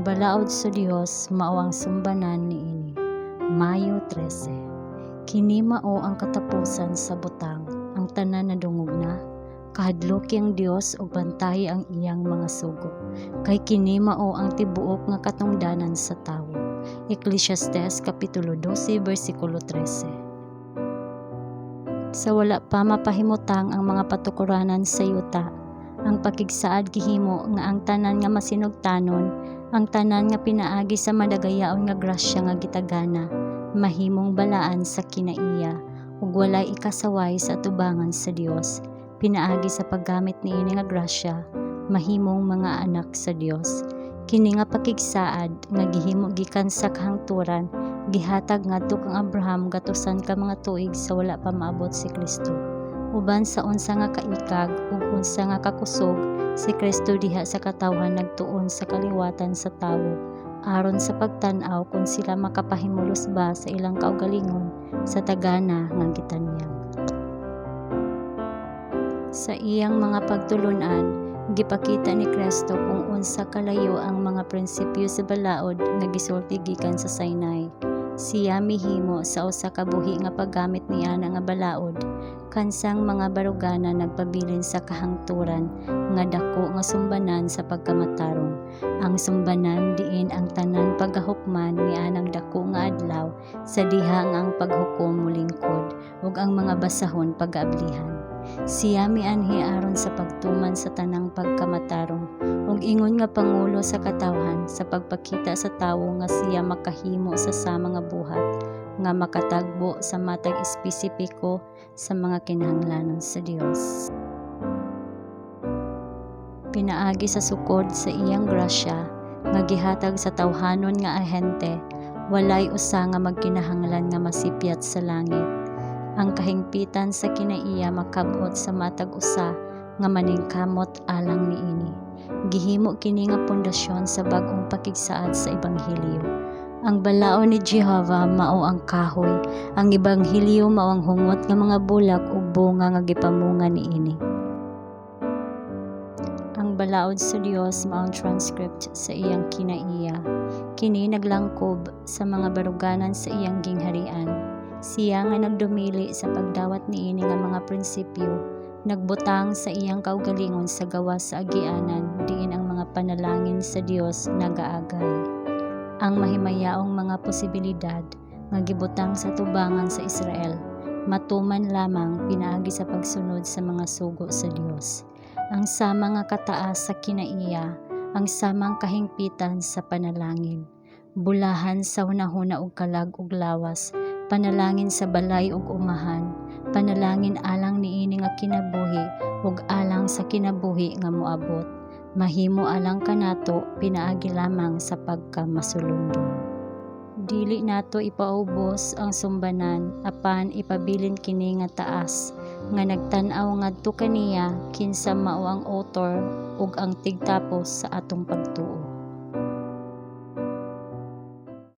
Ang balaod sa Dios mao ang sumbanan niini. Mayo 13. Kini mao ang katapusan sa butang. Ang tanan nadungog na. Kahadloki ang Dios ug bantayi ang iyang mga sugo. Kay kini mao ang tibuok nga katungdanan sa tawo. Ecclesiastes kapitulo 12 bersikulo 13. Sa wala pa mapahimutang ang mga patukuranan sa yuta, ang pakigsaad gihimo nga ang tanan nga masinugtanon, ang tanan nga pinaagi sa madagayaon nga grasya nga gitagana, mahimong balaan sa kinaiya ug walay ikasaway sa atubangan sa Dios. Pinaagi sa paggamit niini nga grasya, mahimong mga anak sa Dios. Kini nga pakigsaad nga gihimo gikan sa kahangturan gihatag ngadto kang Abraham gatusan ka mga tuig sa wala pa maabot si Kristo. Uban sa unsa nga kaikag ug unsa nga kakusog, si Kristo diha sa katawhan nagtuon sa kaliwatan sa tawo aron sa pagtan-aw kon sila makapahimulos ba sa ilang kaugalingon sa tagana nga gitanyag. Sa iyang mga pagtulon-an, gipakita ni Kristo kung unsa kalayo ang mga prinsipyo sa balaod nga gisulti gikan sa Sinai. Siya mihimo sa usa ka buhi nga paggamit niana nga balaod, kansang mga baruganan nagpabilin sa kahangturan nga dako nga sumbanan sa pagkamatarong, ang sumbanan diin ang tanan pagahukman nianang dako nga adlaw sa diha nga ang paghukom molingkod ug ang mga basahon pagaablihan. Siya mianhi aron sa pagtuman sa tanang pagkamatarong ug ingon nga pangulo sa katawhan sa pagpakita sa tawo nga siya makahimo sa sama nga buhat nga makatagbo sa matag espesipiko sa mga kinahanglanon sa Dios. Pinaagi sa sukod sa iyang grasya nga gihatag sa tawhanon nga ahente, walay usa nga magkinahanglan nga masipyat sa langit. Ang kahingpitan sa kinaiya makab-ot sa matag usa nga maningkamot alang niini. Gihimo kini nga pundasyon sa bag-ong pakigsaad sa ebanghelyo. Ang balaod ni Jehova mao ang kahoy, ang ebanghelyo mao ang hungot nga mga bulak ug bunga nga gipamunga niini. Ang balaod sa Dios mao ang transcript sa iyang kinaiya. Kini naglangkob sa mga baruganan sa iyang gingharian. Siya nga nagdumili sa pagdawat niini nga mga prinsipyo, nagbutang sa iyang kaugalingon sa gawas sa agianan diin ang mga panalangin sa Dios nagaagay. Ang mahimayaong mga posibilidad nga gibutang sa tubangan sa Israel matuman lamang pinaagi sa pagsunod sa mga sugo sa Dios. Ang sama nga kataas sa kinaiya, ang samang kahingpitan sa panalangin. Bulahan sa hunahuna ug kalag ug lawas, panalangin sa balay ug umahan, panalangin alang niini nga kinabuhi ug alang sa kinabuhi nga moabot, mahimo alang kanato pinaagi lamang sa pagkamasulundon. Dili nato ipaubos ang sumbanan, apan ipabilin kini nga taas nga nagtan-aw ngadto kaniya kinsa mao ang author ug ang tigtapos sa atong pagtuo.